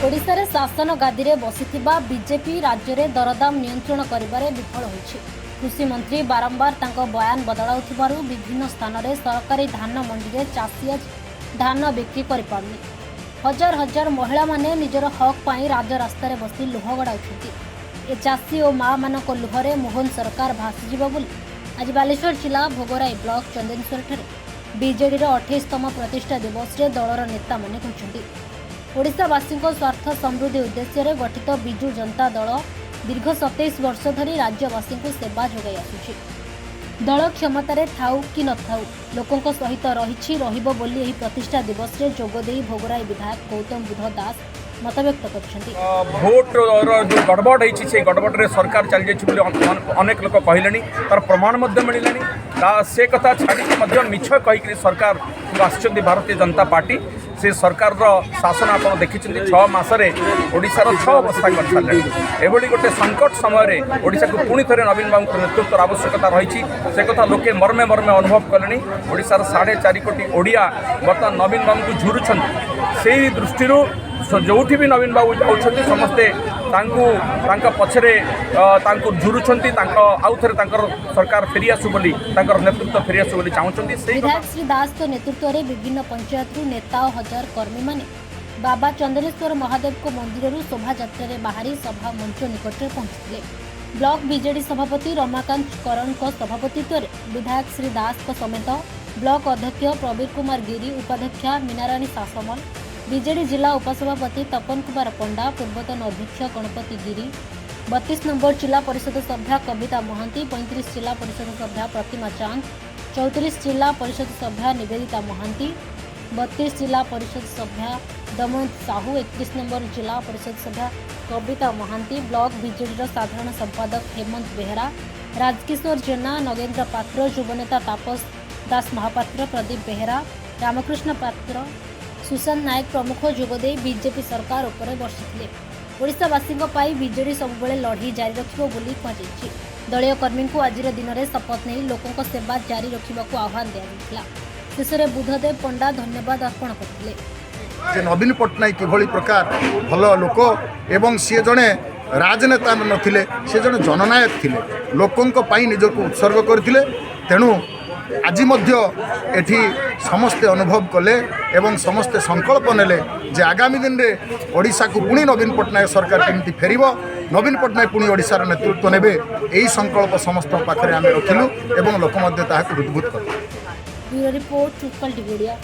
ଓଡ଼ିଶାରେ ଶାସନ ଗାଦିରେ ବସିଥିବା ବିଜେପି ରାଜ୍ୟରେ ଦରଦାମ ନିୟନ୍ତ୍ରଣ କରିବାରେ ବିଫଳ ହୋଇଛି। କୃଷିମନ୍ତ୍ରୀ ବାରମ୍ବାର ତାଙ୍କ ବୟାନ ବଦଳାଉଥିବାରୁ ବିଭିନ୍ନ ସ୍ଥାନରେ ସରକାରୀ ଧାନ ମଣ୍ଡିରେ ଚାଷୀ ଆଜି ଧାନ ବିକ୍ରି କରିପାରୁନି। ହଜାର ହଜାର ମହିଳାମାନେ ନିଜର ହକ୍ ପାଇଁ ରାଜରାସ୍ତାରେ ବସି ଲୁହ ଗଡ଼ାଉଛନ୍ତି। ଏ ଚାଷୀ ଓ ମାଆମାନଙ୍କ ଲୁହରେ ମୋହନ ସରକାର ଭାସିଯିବ ବୋଲି ଆଜି ବାଲେଶ୍ୱର ଜିଲ୍ଲା ଭୋଗରାଇ ବ୍ଲକ ଚନ୍ଦନେଶ୍ୱରଠାରେ ବିଜେଡିର 28ତମ ପ୍ରତିଷ୍ଠା ଦିବସରେ ଦଳର ନେତାମାନେ କହିଛନ୍ତି। ଓଡ଼ିଶାବାସୀଙ୍କ ସ୍ୱାର୍ଥ ସମୃଦ୍ଧି ଉଦ୍ଦେଶ୍ୟରେ ଗଠିତ ବିଜୁ ଜନତା ଦଳ ଦୀର୍ଘ 27 ବର୍ଷ ଧରି ରାଜ୍ୟବାସୀଙ୍କୁ ସେବା ଯୋଗାଇ ଆସୁଛି। ଦଳ କ୍ଷମତାରେ ଥାଉ କି ନଥାଉ, ଲୋକଙ୍କ ସହିତ ରହିଛି, ରହିବ ବୋଲି ଏହି ପ୍ରତିଷ୍ଠା ଦିବସରେ ଯୋଗଦେଇ ଭୋଗରାଇ ବିଧାୟକ ଗୌତମ ବୁଦ୍ଧ ଦାସ ମତବ୍ୟକ୍ତ କରିଛନ୍ତି। ଭୋଟର ଯେଉଁ ଗଡ଼ବଡ଼ ହେଇଛି, ସେଇ ଗଡ଼ବଡ଼ରେ ସରକାର ଚାଲିଯାଇଛି ବୋଲି ଅନେକ ଲୋକ କହିଲେଣି। ତାର ପ୍ରମାଣ ମଧ୍ୟ ମିଳିଲାଣି। ତା ସେ କଥା ଛାଡ଼ିକି ମଧ୍ୟ ମିଛ କହିକିରି ସରକାର ଆସିଛନ୍ତି ଭାରତୀୟ ଜନତା ପାର୍ଟି। ସେ ସରକାରର ଶାସନ ଆପଣ ଦେଖିଛନ୍ତି, 6 ମାସରେ ଓଡ଼ିଶାର ଛଅ ଅବସ୍ଥା କରିସାରିଲେଣି। ଏଭଳି ଗୋଟେ ସଙ୍କଟ ସମୟରେ ଓଡ଼ିଶାକୁ ପୁଣି ଥରେ ନବୀନ ବାବୁଙ୍କ ନେତୃତ୍ୱର ଆବଶ୍ୟକତା ରହିଛି। ସେ କଥା ଲୋକେ ମର୍ମେ ମର୍ମେ ଅନୁଭବ କଲେଣି। ଓଡ଼ିଶାର 4.5 କୋଟି ଓଡ଼ିଆ ବର୍ତ୍ତମାନ ନବୀନ ବାବୁଙ୍କୁ ଝୁରୁଛନ୍ତି। ସେଇ ଦୃଷ୍ଟିରୁ ଯେଉଁଠି ବି ନବୀନ ବାବୁ ଯାଉଛନ୍ତି, ସମସ୍ତେ ତାଙ୍କୁ ତାଙ୍କ ପଛରେ ତାଙ୍କୁ ଝୁରୁଛନ୍ତି। ତାଙ୍କ ଆଉ ଥରେ ତାଙ୍କର ସରକାର ଫେରିଆସୁ ବୋଲି, ତାଙ୍କର ନେତୃତ୍ୱ ଫେରିଆସୁ ବୋଲି ଚାହୁଁଛନ୍ତି ସେଇ କଥା। ବିଧାୟକ ଶ୍ରୀ ଦାସଙ୍କ ନେତୃତ୍ୱରେ ବିଭିନ୍ନ ପଞ୍ଚାୟତରୁ ନେତା ଓ ହଜାର କର୍ମୀମାନେ ବାବା ଚନ୍ଦନେଶ୍ୱର ମହାଦେବଙ୍କ ମନ୍ଦିରରୁ ଶୋଭାଯାତ୍ରାରେ ବାହାରି ସଭା ମଞ୍ଚ ନିକଟରେ ପହଞ୍ଚିଥିଲେ। ବ୍ଲକ ବିଜେଡି ସଭାପତି ରମାକାନ୍ତ କରଣଙ୍କ ସଭାପତିତ୍ୱରେ ବିଧାୟକ ଶ୍ରୀ ଦାସଙ୍କ ସମେତ ବ୍ଲକ ଅଧ୍ୟକ୍ଷ ପ୍ରବୀର କୁମାର ଗିରି, ଉପାଧ୍ୟକ୍ଷା ମୀନାରାଣୀ ସାସମଲ, ବିଜେଡି ଜିଲ୍ଲା ଉପସଭାପତି ତପନ କୁମାର ପଣ୍ଡା, ପୂର୍ବତନ ଅଧ୍ୟକ୍ଷ ଗଣପତି ଗିରି, 32 ନମ୍ବର ଜିଲ୍ଲା ପରିଷଦ ସଭ୍ୟା କବିତା ମହାନ୍ତି, 35 ଜିଲ୍ଲା ପରିଷଦ ସଭ୍ୟା ପ୍ରତିମା ଚାନ୍ଦ, 34 ଜିଲ୍ଲା ପରିଷଦ ସଭ୍ୟା ନିବେଦିତା ମହାନ୍ତି, 32 ଜିଲ୍ଲା ପରିଷଦ ସଭ୍ୟା ଦମୟନ୍ତ ସାହୁ, 31 ନମ୍ବର ଜିଲ୍ଲା ପରିଷଦ ସଭ୍ୟା କବିତା ମହାନ୍ତି, ବ୍ଲକ ବିଜେଡିର ସାଧାରଣ ସମ୍ପାଦକ ହେମନ୍ତ ବେହେରା, ରାଜକିଶୋର ଜେନା, ନଗେନ୍ଦ୍ର ପାତ୍ର, ଯୁବନେତା ତାପସ ଦାସ ମହାପାତ୍ର, ପ୍ରଦୀପ ବେହେରା, ରାମକୃଷ୍ଣ ପାତ୍ର, ସୁଶାନ୍ତ ନାୟକ ପ୍ରମୁଖ ଯୋଗଦେଇ ବିଜେପି ସରକାର ଉପରେ ବର୍ଷିଥିଲେ। ଓଡ଼ିଶାବାସୀଙ୍କ ପାଇଁ ବିଜେଡି ସବୁବେଳେ ଲଢ଼େଇ ଜାରି ରଖିବ ବୋଲି କୁହାଯାଇଛି। ଦଳୀୟ କର୍ମୀଙ୍କୁ ଆଜିର ଦିନରେ ଶପଥ ନେଇ ଲୋକଙ୍କ ସେବା ଜାରି ରଖିବାକୁ ଆହ୍ୱାନ ଦିଆଯାଇଥିଲା। ଶେଷରେ ବୁଦ୍ଧଦେବ ପଣ୍ଡା ଧନ୍ୟବାଦ ଅର୍ପଣ କରିଥିଲେ। ଯେ ନବୀନ ପଟ୍ଟନାୟକ କିଭଳି ପ୍ରକାର ଭଲ ଲୋକ ଏବଂ ସିଏ ଜଣେ ରାଜନେତା ନଥିଲେ, ସେ ଜଣେ ଜନନାୟକ ଥିଲେ। ଲୋକଙ୍କ ପାଇଁ ନିଜକୁ ଉତ୍ସର୍ଗ କରିଥିଲେ। ତେଣୁ ଆଜି ମଧ୍ୟ ଏଠି ସମସ୍ତେ ଅନୁଭବ କଲେ ଏବଂ ସମସ୍ତେ ସଂକଳ୍ପ ନେଲେ ଯେ ଆଗାମୀ ଦିନରେ ଓଡ଼ିଶାକୁ ପୁଣି ନବୀନ ପଟ୍ଟନାୟକ ସରକାର କେମିତି ଫେରିବ, ନବୀନ ପଟ୍ଟନାୟକ ପୁଣି ଓଡ଼ିଶାର ନେତୃତ୍ୱ ନେବେ, ଏହି ସଂକଳ୍ପ ସମସ୍ତଙ୍କ ପାଖରେ ଆମେ ରଖିଲୁ ଏବଂ ଲୋକ ମଧ୍ୟ ତାହାକୁ ହୃଦବୋଧ କଲେ। Bureau report, Utkal TV Odia.